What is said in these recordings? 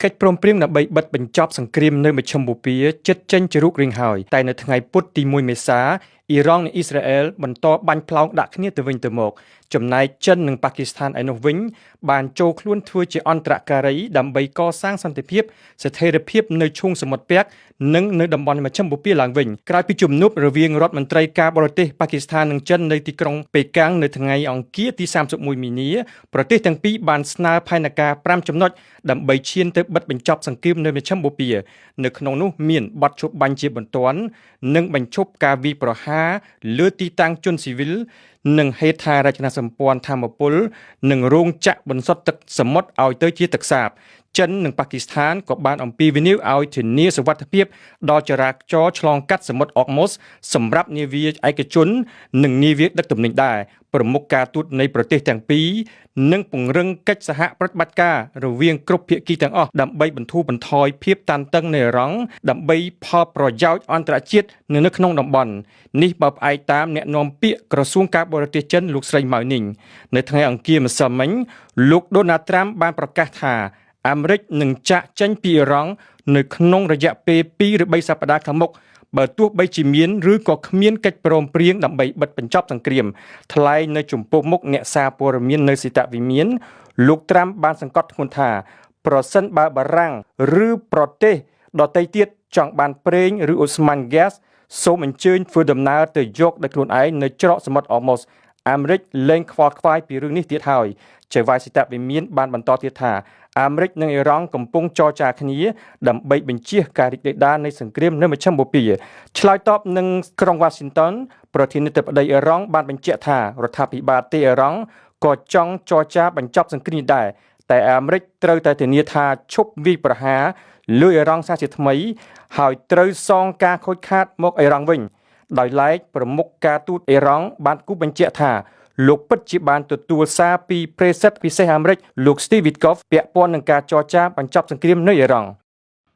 កិច្ចព្រមព្រៀងដើម្បីបិទបញ្ចប់សង្គ្រាមនៅមជ្ឈិមបូព៌ាជិតចេញជារូបរាងហើយតែនៅថ្ងៃពុធទី1មេសាអ៊ីរ៉ង់និងអ៊ីស្រាអែលបន្តបាញ់ផ្លោងដាក់គ្នាទៅវិញទៅមកចំណែកចិននិងប៉ាគីស្ថានឯនោះវិញបានចូលខ្លួនធ្វើជាអន្តរការីដើម្បីកសាងសន្តិភាពស្ថិរភាពនៅឈូងសមុទ្រពាក់និងនៅតំបន់មជ្ឈិមបូព៌ាឡើងវិញក្រោយពីជំនួបរវាងរដ្ឋមន្ត្រីការបរទេសប៉ាគីស្ថាននិងចិននៅទីក្រុងប៉េកាំងនៅថ្ងៃអង្គារទី31មីនាប្រទេសទាំងពីរបានស្នើផែនការ5ចំណុចដើម្បីឈានទៅបិទបញ្ចប់សង្គ្រាមនៅមជ្ឈិមបូព៌ានៅក្នុងនោះមានបទឈប់បាញ់ជាបន្ទាន់និងបញ្ឈប់ការវាយប្រហារលើទីតាំងជនស៊ីវិលនិងហេដ្ឋារចនាសម្ព័ន្ធធម្មពលនិងរោងចក្របន្សុទ្ធទឹកសមុទ្រឲ្យទៅជាទឹកសាបចិននិងប៉ាគីស្ថានក៏បានអំពាវនាវឲ្យធានាសុវត្ថិភាពដល់ចរាចរណ៍ឆ្លងកាត់សមុទ្រអកម៉ូសសម្រាប់នាវាឯកជននិងនាវាដឹកទំនិញដែរប្រមុខការទូតនៃប្រទេសទាំងពីរនឹងពង្រឹងកិច្ចសហប្រតិបត្តិការរវាងគ្រប់ភាគីទាំងអស់ដើម្បីបន្ធូរបន្ថយភាពតានតឹងនៅអ៊ីរ៉ង់ដើម្បីផលប្រយោជន៍អន្តរជាតិនៅនៅក្នុងតំបន់នេះបើផ្អែកតាមអ្នកនាំពាក្យក្រសួងការបរទេសចិនលោកស្រីម៉ៅនីងនៅថ្ងៃអង្គារម្សិលមិញលោកដូណាល់ត្រាំបានប្រកាសថាអាមេរិកនឹងចាកចេញពីអ៊ីរ៉ង់នៅក្នុងរយៈពេល2ឬ3សប្តាហ៍ខាងមុខបើទោះបីជាមានឬក៏គ្មានកិច្ចព្រមព្រៀងដើម្បីបិទបញ្ចប់សង្គ្រាមថ្លែងនៅចំពោះមុខអ្នកសារព័ត៌មាននៅសេតវិមានលោកត្រាំបានសង្កត់ធ្ងន់ថាប្រសិនបើបារាំងឬប្រទេសដទៃទៀតចង់បានប្រេងឬឧស្ម័នហ្គាសសូមអញ្ជើញធ្វើដំណើរទៅយកដោយខ្លួនឯងនៅច្រកសមុទ្រអម៉ូសអាមេរិកលែងខ្វល់ខ្វាយពីរឿងនេះទៀតហើយចៅហ្វាយសេតវិមានបានបន្តទៀតថាអាមេរិកនិងអ៊ីរ៉ង់កំពុងចរចាគ្នាដើម្បីបញ្ជៀសការរីករាលដាលនៃសង្គ្រាមនៅមជ្ឈិមបូព៌ាឆ្លើយតបនឹងក្រុងវ៉ាស៊ីនតោនប្រធានាធិបតីអ៊ីរ៉ង់បានបញ្ជាក់ថារដ្ឋាភិបាលតេអ៊ីរ៉ង់ក៏ចង់ចរចាបញ្ចប់សង្គ្រាមដែរតែអាមេរិកត្រូវតែធានាថាឈប់វាយប្រហារលើអ៊ីរ៉ង់សាជាថ្មីហើយត្រូវសងការខូចខាតមកអ៊ីរ៉ង់វិញដោយឡែកប្រមុខការទូតអ៊ីរ៉ង់បានគូសបញ្ជាក់ថាលោកពិតជាបានទទួលសារពីប្រេសិតពិសេសអាមេរិកលោក Steve Witkoff ពាក់ព័ន្ធនឹងការចរចាបញ្ចប់សង្គ្រាមនៅអ៊ីរ៉ង់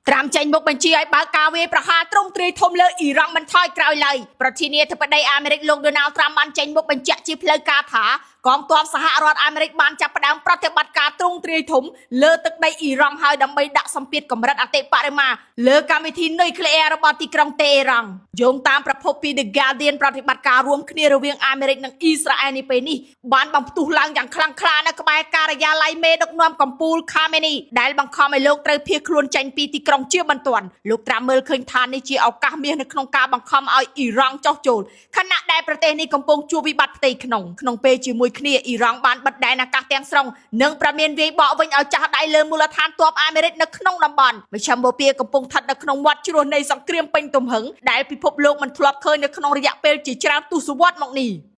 ត្រាំចេញមុខបញ្ជាឲ្យបើកការវាយប្រហារទ្រង់ទ្រាយធំលើអ៊ីរ៉ង់មិនថយក្រោយឡើយប្រធានាធិបតីអាមេរិកលោកដូណាល់ត្រាំបានចេញមុខបញ្ជាក់ជាផ្លូវការថាកងទ័ពសហរដ្ឋអាមេរិកបានចាប់ផ្ដើមប្រតិបត្តិការទ្រង់ទ្រាយធំលើទឹកដីអ៊ីរ៉ង់ហើយដើម្បីដាក់សម្ពាធកម្រិតអតិបរមាលើកម្មវិធីនុយក្លេអ៊ែររបស់ទីក្រុងតេអេរ៉ង់យោងតាមប្រភពពី The Guardian ប្រតិបត្តិការរួមគ្នារវាងអាមេរិកនិងអ៊ីស្រាអែលនេះពេលនេះបានបំផ្ទុះឡើងយ៉ាងខ្លាំងក្លានៅក្បែរការិយាល័យមេដឹកនាំកំពូលខាមេនីដែលបង្ខំឲ្យលោកត្រូវភៀសខ្លួនចេញពីទីក្រុងជាបន្ទាន់លោកត្រាំមើលឃើញថានេះជាឱកាសមាសនៅក្នុងការបង្ខំឲ្យអ៊ីរ៉ង់ចុះចូលខណៈដែលប្រទេសនេះកំពុងជួបវិបត្តិផ្ទៃក្នុងក្នុងពេលជាមួយគ្នាអ៊ីរ៉ង់បានបិទដែនអាកាសទាំងស្រុងនិងប្រមានវាយបកវិញឲ្យចាស់ដៃលើមូលដ្ឋានទ័ពអាមេរិកនៅក្នុងតំបន់មជ្ឈិមបូព៌ាកំពុងស្ថិតនៅក្នុងវដ្តជ្រោះនៃសង្គ្រាមពេញទំហឹងដែលពិភពលោកមិនធ្លាប់ឃើញនៅក្នុងរយៈពេលជាច្រើនទសវត្សរ៍មកនេះ។